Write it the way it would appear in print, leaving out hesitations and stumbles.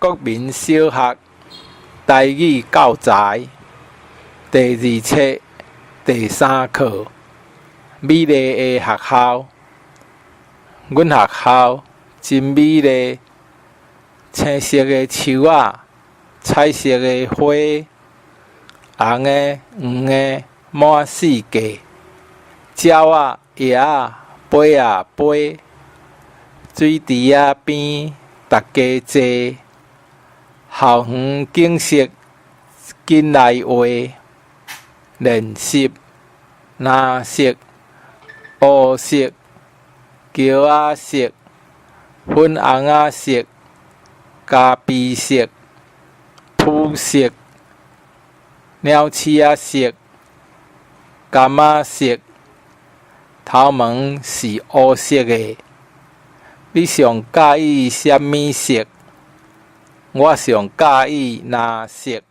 國民小學台語教材第二冊第三課美麗的學校。阮學校真美麗，青色的樹仔，彩色的花，紅的、黃的，滿四界。鳥仔、雁仔，飛啊飛，水池仔邊，逐家坐。校園景色緊來畫，練習藍色、烏色、橋仔色、粉紅仔色、咖啡色、殕色、鳥鼠仔色、柑仔色，頭毛是烏色的。你上佮意啥物色？我上佮意藍色。